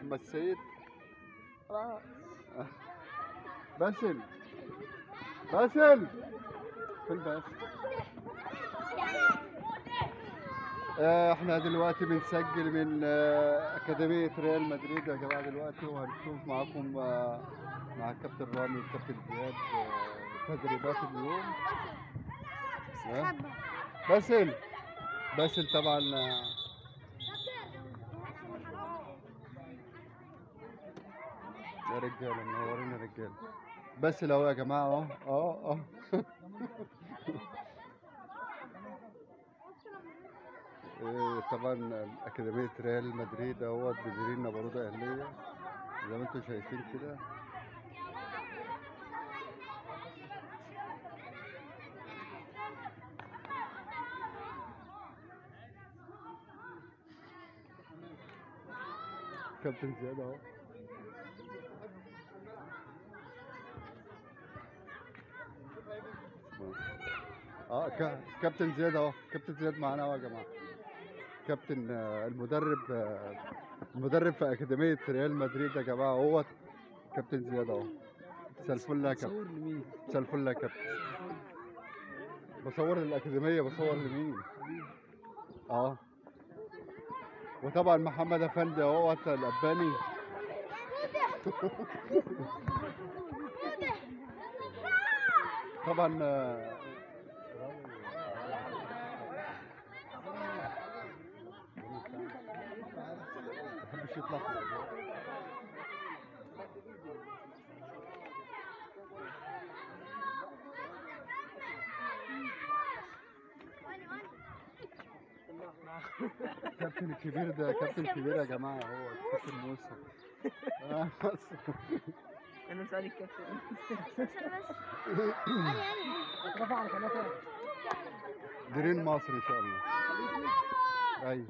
محمد سيد. باسل باسل فين باسل؟ احنا دلوقتي بنسجل من اكاديمية ريال مدريد يا جماعة دلوقتي، وهنشوف معاكم مع الكابتن رامي والكابتن زياد تدريبات اليوم. باسل باسل طبعا يا رجاله، منورين يا رجاله. باسل اهو يا جماعة اهو اه اه طبعا اكاديمية ريال مدريد اهوت بيديرينا باروده اهليه زي ما انتم شايفين كده. كابتن زياد اهو. كابتن زياد اهو، كابتن زياد معانا اهو يا جماعة. كابتن المدرب في اكاديمية ريال مدريد يا جماعة اهوت، كابتن زياد اهو. مساء الفل يا كابتن. مساء الفل يا كابتن. بصور للاكاديميه، بصور لمين؟ اه وطبعا محمد افندي اهوت الاباني. طبعا ما يطلع. كابتن الكبير ده كابتن كبير يا جماعة، هو كابتن موسى. انا سؤالي الكابتن درين مصر ان شاء الله. ايوه.